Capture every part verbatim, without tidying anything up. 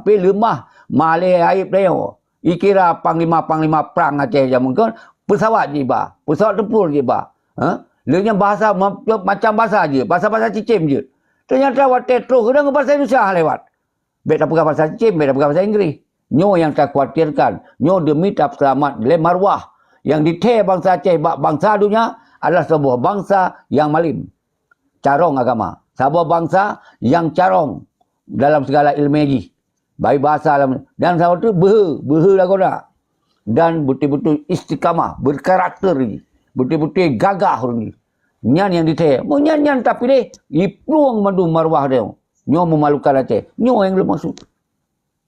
Tapi leumah malée aib tanyoe. Ikira panglima-panglima prang Aceh jameun kon, pesawat jiba, pesawat tempur jiba. Ha? Lheueh nyan bahasa ma-, macam bahasa jeuet, bahasa-bahasa cicém jeuet. Ternyata watée troh keudang bahasa Indonesia lewat. Bék tapeugah bahasa Cicém, bék tapeugah bahasa Inggréh. Nyoe nyang takhawatirkan. Nyoe demi tapeuseulamat lé marwah. Nyang jithèe bansa Aceh bak bansa donya adalah saboh bansa nyang malém. Carông agama. Saboh bansa nyang carông dalam segala ileumèe jih. Baik bahasa lam, dan saboh teuk beuhe, beuhe lagoda. Dan beutôi-beutôi istiqamah, berkarakter jih. Beutôi-beutôi gagah ureueng jih. Nyan nyang jithèe. Meunyan nyan tapiléh, jiplueng mandum marwah tanyoe. Nyoe meumalukan Aceh. Nyoe nyang lôn maksud.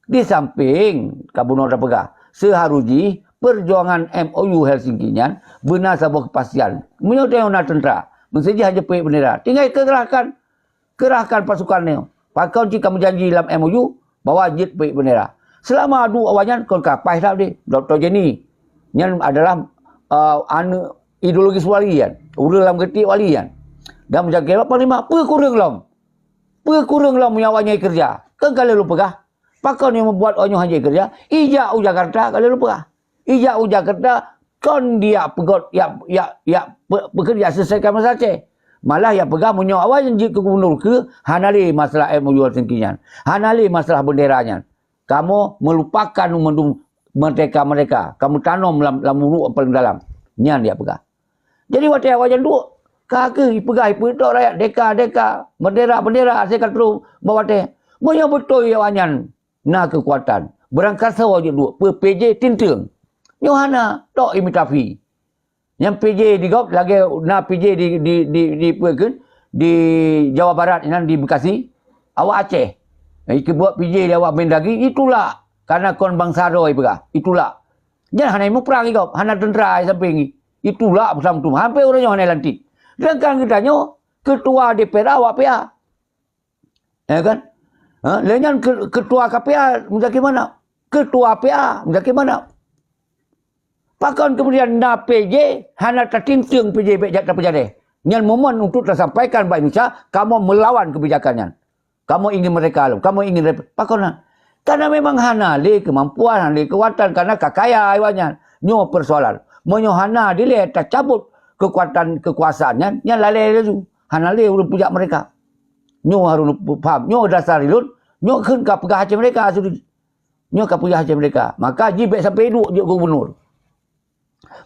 Di sampéng ka bunoe tapeugah, seuharôh jih peujuangan M O U Helsinki nyan beuna saboh keupastian. Meunyoe tanyoe na teuntra, meuseujih hana jipeuék beundera, tinggai keurahkan, keurahkan pasukan nyoe. Pakon cit ka meujanji lam M O U bahwa jeuet peuék beundera. Seulama duek awaknyan kon ka paih that deh. Dokto Jenny nyan adalah, eh, aneuk ideologis wali nyan, ureueng lam geutiek wali nyan. Dan meujaga panglima, peue kureueng lom? Peue kureueng lom meunyoe awaknyan keureuja? Kon ka lheueh lôn peugah. Pakon nyang meubuat awaknyan hana keureuja? Ijak u Jakarta ka lheueh lôn peugah. Ijak u Jakarta kon dijak peugöt, jak, jak, jak pe-, peukeureuja seuleusaikan masalah Aceh. Malah jak peugah meunyoe awaknyan jeuet keu gubunur keu, hana lé masalah M O U Helsinki nyan. Hana lé masalah beundera nyan. Kamoe meulupakan mandum merdeka-merdeka. Kamoe tanom lam, lam uruek paleng dalam. Nyan jak peugah. Jadi watèe awaknyan duek, ka kheueh jipeugah, jipeutok rakyat deka, deka, bendera, bendera, hase ka trôh bak watèe. Meunyoe beutôi awaknyan na keukuatan, beurangkasoe jeuet duek, peue P J tinteung. Nyoe hana, tok imitasi. Nyang P J di gob lagèe na P J di, di, di, di peue kheun, di Jawa Barat inan di Bekasi, awak Aceh. Ikeubuet P J di awak Mendagri, itulak. Karena kon bansa droe ipeugah, itulak. Nyan hana muprang i gob, hana teuntra i sampéng i. Itulak beusama-sama. Hampé uroe nyoe hana lantik. Sedangkan geutanyoe, ketua D P R awak P A. Ya kan? Ha, lé nyan ke-, ketua K P A Muzakir Manaf. Ketua P A Muzakir Manaf. Pakon kemudian na P J, hana tatinteung P J bék jak tapeujadeh. Nyan momen untuk tasampaikan bak Indonesia, kamoe meulawan kebijakan nyan. Kamoe ingin merdeka lom, kamoe ingin rep-, pakon na? Karena memang hana lé keumampuan, hana lé keukuatan, karena ka kaya awaknyan. Nyoe persoalan. Meunyoe hana dilèe tacabut keukuatan keukuasaan nyan, nyan lalèe laju. Hana lé ureueng peujak merdeka. Nyoe harôh paham. Nyoe dasar ilôn, nyoe kheun ka peugah Aceh Merdeka sudi. Nyoe ka peugah Aceh Merdeka. Maka jih bék sampai duek jeuet gubunur.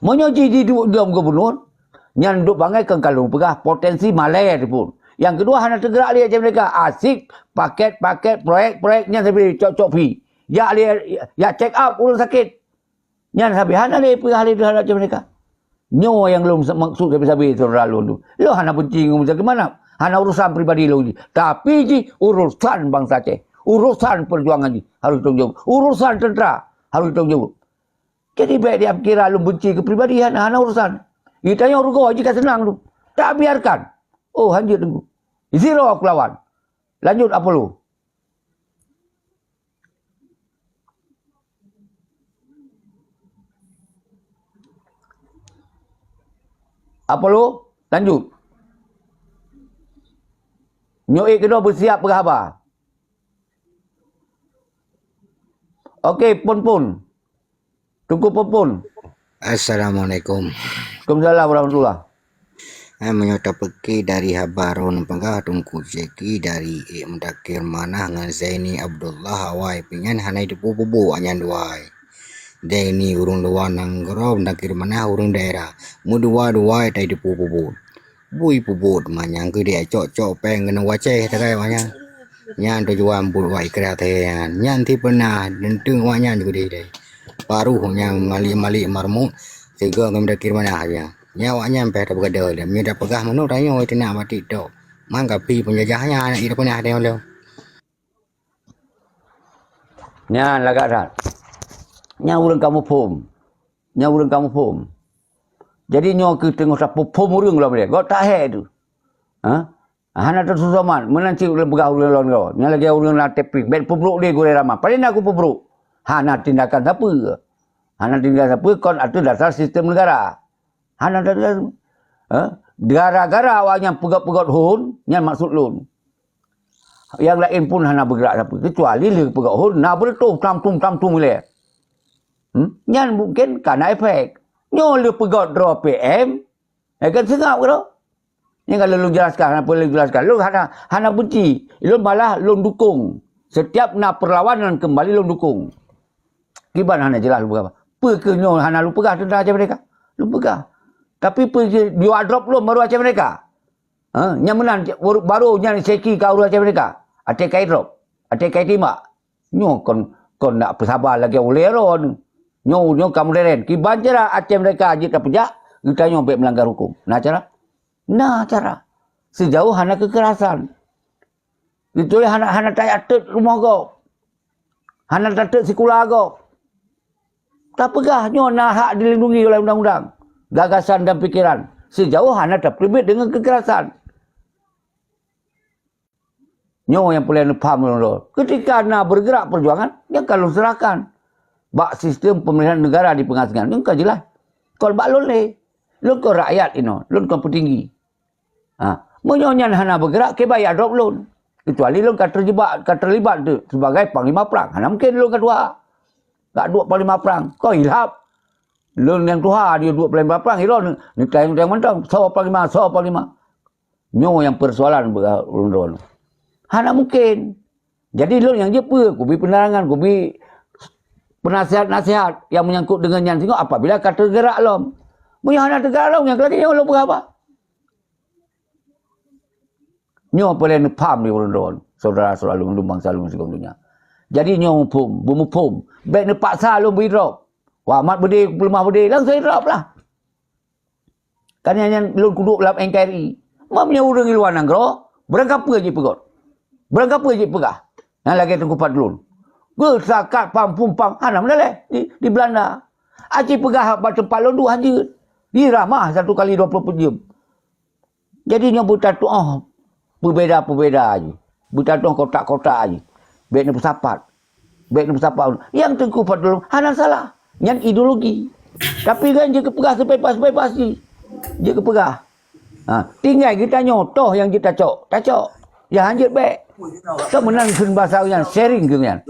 Meunyoe jih jiduek jom gubunur, nyan duek bangai kon ka lôn peugah potensi malèe teupun. Nyang keudua hana teugerak lé Aceh Merdeka. Asyik paket-paket proyek-proyek nyan sabe cok-cok pi. Jak lé, jak check up ureueng sakét. Nyan sabe hana lé peugah lé teuhadap Aceh Merdeka. Nyoe nyang lôn maksud sabe-sabe syedara lôn tu. Lôn hana benci ngon Muzakir Manaf. Hana urusan pribadi lôn jih. Tapi jih urusan bansa Aceh. Urusan perjuangan jih harôh tanggung jaweueb. Urusan teuntra harôh tanggung jaweueb. Jadi bék dia kira lôn benci keu pribadi, hana, hana urusan. Geutanyoe rugoe jih ka seunang tu. Tak biarkan. Oh, hanjeuet teungku. Zero aku lawan. Lanjut Apollo. Apollo, lanjut. Nyoe ék keunoe beusiap peugah haba. Oke, Pon Pon. Teungku Pon Pon. Assalamualaikum. Waalaikumsalam warahmatullah. Eh, meunyoe tapeuki dari haba droen peugah Teungku Zeki dari Ék Mudakir Manah ngon Zaini Abdullah awai pih nyan hana jiteupeue peubuet awaknyan dua. Zaini ureueng luwa nanggroe, Mudakir Manah ureueng daerah. Meudua-dua tai jiteupeue peubuet. Bui peubuet manyang keudéh cok-cok péng keunoe u Aceh tagai awaknyan. Nyan tujuan buet awak ikra thèe nyan. Nyan ti peunah, deunteung awaknyan keudéh deh. Baruh nyang malik-malik marmut, sigoe ngon Mudakir Manah nyan. Nyan awaknyan payah tapeugadôh lé. Meunyoe tapeugah meunoe tanyoe teunak bak TikTok. Man kapi peunjajah nyan hana jiteupeunah tanyoe lom. Nyan lagak that. Nyan ureueng kamoe phom. Nyan ureueng kamoe phom. Jadi nyoe keuh teungoh taphom ureueng lom lé. Gok tahé tu. Ha? Hana teususoman. Meunan cit ulôn peugah ureueng lôn goe. Nyan lagèe ureueng lam T P. Bèk peubrok lé gurèe ramah. Padahai na kupeubrok. Hana tindakan sapeue. Hana tindakan sapeue kon ateueh dasar sistem negara. Hana tindakan. Ha? Gara-gara awaknyan peugöt-peugöt hon, nyan maksud lôn. Nyang laén pun hana beugerak sapeue, keucuali lheueh peugöt hon na beureutôh tam-tum tam-tum ilèe. Hmm? Nyan mungken ka na efek. Nyoe lheueh peugöt droe P M, eh, kan seungab keudroe. Nyan ka lôn jelaskan, hana peue lôn jelaskan. Lôn hana, hana benci. Lôn malah lôn dukung. Setiap na perlawanan kembali lôn dukung. Kiban hana jeulaih lôn peugah. Peue keuh nyoe hana lôn peugah teuntang Aceh Merdeka? Lôn peugah. Tapi peue jeuet drop lôn baru Aceh Merdeka? Ha, nyang meunan baru, baru nyan seki ka urus Aceh Merdeka. Até kai drop. Até kai timbak. Nyoe kon, kon nak peusaba lagèe ulèe droeneuh. Nyoe, nyoe ka modern. Kiban cara Aceh Merdeka jeuet tapeujak, geutanyoe bèk meulanggar huköm. Na cara? Na cara. Sijauh hana keukerasan. Itu hana, hana tatot rumoh gob. Hana tatot sikula gob. Tapeugah nyoe na hak dilindungi oleh undang-undang, gagasan dan pikiran. Sijauh hana tapeubiet deungon keukerasan. Nyoe nyang peureulèe neupaham lôn droe. Keutika na beugerak peujuangan, nyang ka lôn seurahkan bak sistem peumerintahan negara di peungasingan. Nyang ka jeulaih. Kon bak lôn lé. Lôn kon rakyat inoe, lôn kon peutinggi. Ha, meunyoe nyan hana beugerak, kiban jak drop lôn. Keucuali lôn ka teujebak, ka teulibat deuek sibagai panglima prang. Hana mungken lôn ka tuha. Ka duek panglima prang. Kon ilhab. Lôn nyang tuha, dia duek panglima prang. Ilôn neutanyong-tanyong mantong. Soe panglima, soe panglima. Nyoe nyang peusoalan bak ulôn droeneuh. Hana mungken. Jadi lôn nyang jeuet peue, kubi penerangan, kubi penasihat-nasihat nyang menyangkut deungon nyan singoh apabila ka teugerak lom. Meunyoe hana teugerak lom, nyang lagèe nyoe lôn peugah haba. Nyoe peureulèe neupaham di ulôn droeneuh, syedara-syedara lôn, lôn bansa lôn sigoe donya. Jadi nyoe muphom, beumuphom. Bèk neupaksa lôn bri drop. Wah, mat beudé, peuleumah beudé, langsung drop lah. Kan nyan, nyan lôn kuduek lam N K R I. Meunyoe ureueng di luwa nanggroe, beurangkapeue jipeugöt? Beurangkapeue jipeugah? Nyang lagèe Teungku Fadlun. Geusakat pang pumpang hana meudaleh di, di Belanda. Aci peugah bak teumpat lôn duek hanjeuet. Di ramah satu kali dua puluh empat jam. Jadi nyoe beutatu'oh peubeda-peubeda jih. Beutatu'oh kotak-kotak jih. Bèk neupeusapat. Bèk neupeusapat. Nyang Teungku Fadlun hana salah. Nyan ideologi. Tapi kan jeuet keupeugah seubebas-bebas jih. Jeuet keupeugah. Ha, tinggai geutanyoe toh nyang jeuet tacok. Tacok. Nyang hanjeuet bèk. Kan meunan kheun basa nyan, sharing kheun nyan.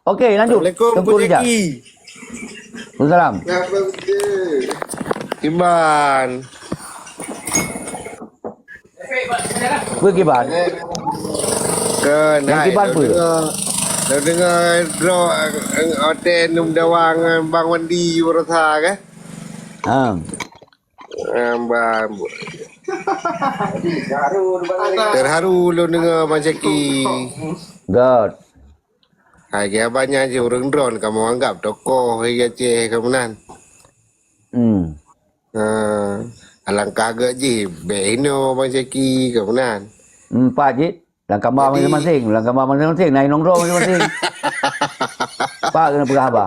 Okey, lanjut. Assalamualaikum, Teungku Rijal. Waalaikumsalam. Kiban. Peue kiban? Keunan, nyang kiban peue? Lôn deungoe, lôn deungoe droe, eh, watèe neumeudawa ngon Bang Wandi Baroesa, kan? Ha. Ah, Bang. Terharu lôn deungoe Bang Syaki. Göt. Hai, keu haba nyan cit ureueng droen kamoe anggap tokoh di Aceh ka meunan. Hmm. Ha, alangkah gèt jih bèk hinoe Bang Syaki ka meunan. Hmm, pat jih. Lam kama masing-masing, lam kama masing-masing, na inong droe masing-masing. Pat keuneuk peugah haba.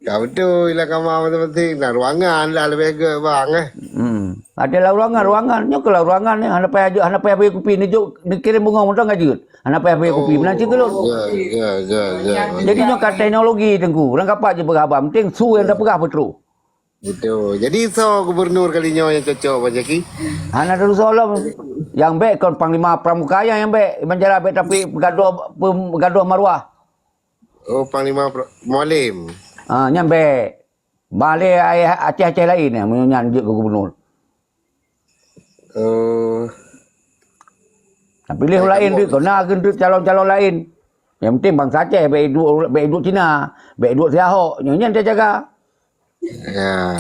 Ka beutôi, lam kama masing-masing, na ruangan lah leubeh gèt bang, eh. Hmm. Ada lam ruangan, ruangan. Nyoe keuh lam ruangan ni, hana payah jok, hana payah bagi kupi. Neujok, neukirém bungong mantong ka jeuet. Hana payah bagi kupi. Meunan cit keuh lôn. Gèt, gèt, gèt, gèt. Jadi nyoe ka teknologi, Teungku. Ureueng kapak jih peugah haba. Penting su nyang tapeugah beutôi. Beutôi. Jadi soe gubernur kali nyoe nyang cocok, Bang Syaki? Hana teusoe lom. Nyang bèk kon Panglima Pramuka nyang, nyang bèk. Iban cara bèk tapi peugadoh, peugadoh maruah. Oh, Panglima Pra-, Mualem. Ah, nyan bèk. Balè Aceh-Aceh laén nyan, meunyoe nyan jeuet keu gubernur. Oh. Nah, piléh ureueng laén deuek, keu na keuneuk calon-calon laén. Nyang penting bansa Aceh bèk iduek, bèk iduek Cina, bèk iduek si Ahok. Nyoe nyan tajaga. Ya.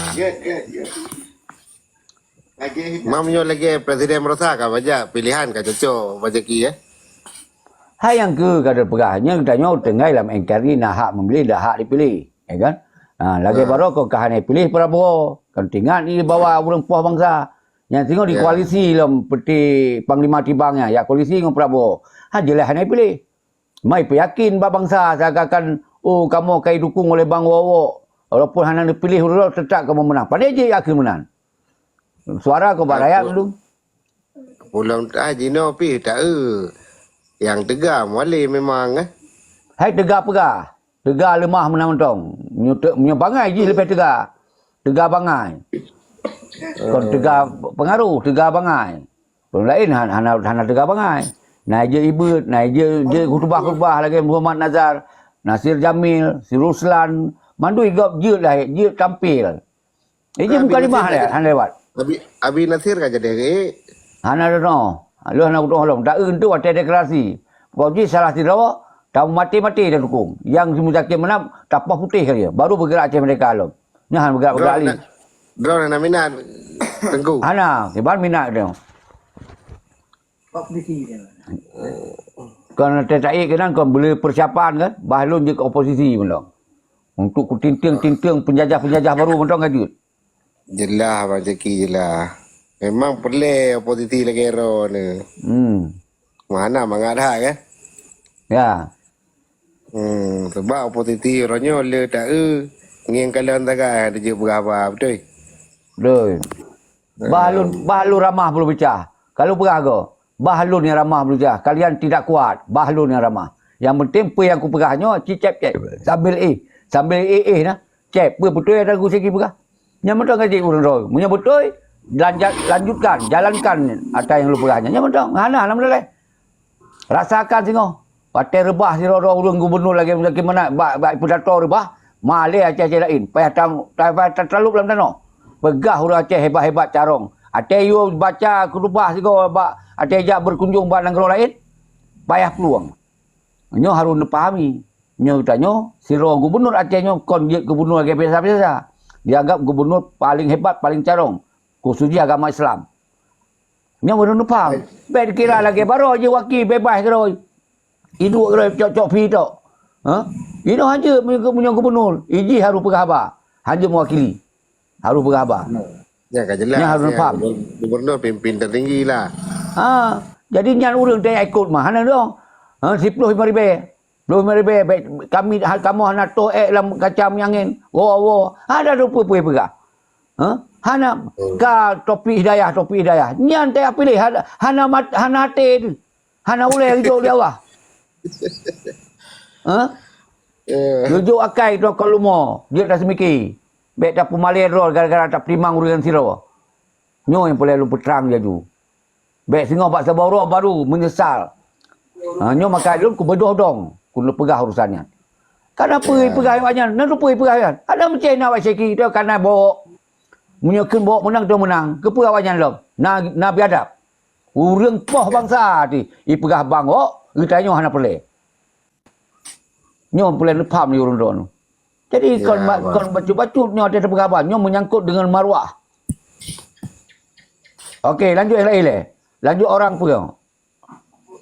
Mam nyoe lagèe Presiden Baroesa ka bajak pilihan ka cocok Bang Syaki, ya. Hai nyang keu ka teupeugah, nyan geutanyoe tinggai lam N K R I na hak memilih, na hak dipilih, ya kan? Ha, lagèe baroe kon ka hana piléh Prabowo, kon teuingat di bawah ureueng poh bansa. Nyan singoh di koalisi lom peuti Panglima Tibang nyan, jak koalisi ngon Prabowo. Ha, jeulaih hana piléh. Mai peuyakin bak bansa seakan-akan, oh, kamoe ka idukung oleh Bang Wok-wok. Walaupun hana neupiléh uroe, teutap kamoe meunang. Padahai jih yakin meunan. Suara keu bak rakyat dulu. Ulôn ah jinoe pih taeu. Nyang teuga Mualem memang, eh. Hai teuga peugah. Teuga leumah meunan mantong. Nyoe te-, nyoe bangai jih leubeh teuga. Teuga bangai. Kon teuga pengaruh, teuga bangai. Ureuëng laén han-, hana, hana teuga bangai. Na jeuet Ibeut, na jeuet, jeuet khutubah-khutubah lagée Muhammad Nazar, Nasir Jamil, si Ruslan, mandum gob jeuet lahé, jeuet tampil. Eh, jeuet Abi mukadimah Nasir lé, ka hana lewat. Abi, Abi Nasir ka jadi, eh? Hana deuh. Lheueh hana kutu'oh lom. Taeu tu watée deklarasi. Pokok jih salah sidroe, tamu maté-maté tatukong. Nyang si Muzakir Manaf, tapah putéh ka dia. Baru bergerak Aceh Merdeka lom. Nyan han bergerak-bergerak Droe lé. Na, droe na minat, Teungku. Hana, kiban minat dia. Kon teutai keunan kon beli persiapan kan, bah lôn jeuet ke oposisi mantong. Untuk kutintieng-tintieng penjajah-penjajah baru mantong ka jeuet. Jeulaih, Bang Zaki, jeulaih. Memang peureulée oposisi lagée droe ni. Hmm. Mana mangat that kan? Ya. Hmm, sebab oposisi uroe nyoe le taeu ngieng kalon sagai hana jeuet peugah haba, beutôi? Beutôi. Bah lôn, bah lôn ramah beulubicah. Ka lôn peugah goe, bah lôn nyang ramah beulubicah. Kalian tidak kuat, bah lôn nyang ramah. Nyang penting peue nyang kupeugah nyoe cicép-cép. Sambil éh, sambil éh-éh na. Cép, peue beutôi nyang Teungku Zaki peugah. Nyan mantong ka jeuet ureuëng droe. Meunyoe beutôi, lanja-, lanjutkan, jalankan ata nyang lôn peugah nyan. Nyan mantong, hana, hana meudaleh. Rasakan singoh. Watée reubah sidroe-droe ureuëng gubunur lagée, lagée meunan bak, bak pidato reubah, malée Aceh-Aceh laén, payah tam-, payah tatalop lam tanoh. Peugah ureuëng Aceh hebat-hebat carông. Watée yue baca khutubah sigoe bak, watée jak beukunjong bak nanggroe laén, payah plueng. Nyoe harôh neupahami. Nyoe geutanyoe, sidroe gubunur Aceh nyoe kon jeuet gubunur lagée biasa-biasa. Dianggap gubunur paleng hebat, paleng carông, khusus jih agama Islam. Nyoe ureuëng neupaham. Baik. Bék dikira lagée baroe jih waki bebas keudroe. Iduek keudroe cok-cok pi tok. Ha? Inoe hanjeuet meunyoe, meunyoe gubunur, ijih harôh peugah haba. Hanjeuet mewakili. Harôh peugah haba. Nyan ka jelas. Nyan harôh neupaham. Gubernur, gubernur pimpin tertinggi lah. Ha, jadi nyan ureuëng teuka ikot mah hana dong. Ha, siploh lima ribée. Ploh lima ribée, bék kami, ha, kamoe hana toh ék lam kaca meunyang angén. Woe, woe. Hana dong peue-peue peugah. Ha? Hana. Hmm. Ka Taufik Hidayah, Taufik Hidayah. Nyan teuka piléh, hana, hana mat-, hana até tu. Hana ulée ridho di Allah. Ha? Eh. Jujok akai tu kon lumo, jeuet taseumiké. Bék tapeumalée droe gara-gara tapeutimang ureuëng sidroe. Nyoe nyang peureulée lôn peutrang laju. Bék singoh bak saboh uroe baru meunyeusal. Ha, nyoe maka lôn kubeudôh dong, keuneuk peugah urusan nyan. Kana peue ipeugah awak nyan, na peue ipeugah nyan. Ada meucéh na awak syeki tu kana bok. Meunyoe kheun bok meunang tu meunang, keupeue awak nyan lom? Na, na biadab. Ureuëng poh bansa ti ipeugah bang wok, geutanyoe hana peureulée. Nyoe peureulée neupaham lé ureuëng droeneuh. Jadi kon, kon bacut-bacut nyoe ata teupeugah haba, nyoe menyangkut dengan maruah. Oke, lanjut nyang laén lé. Lanjut orang peue?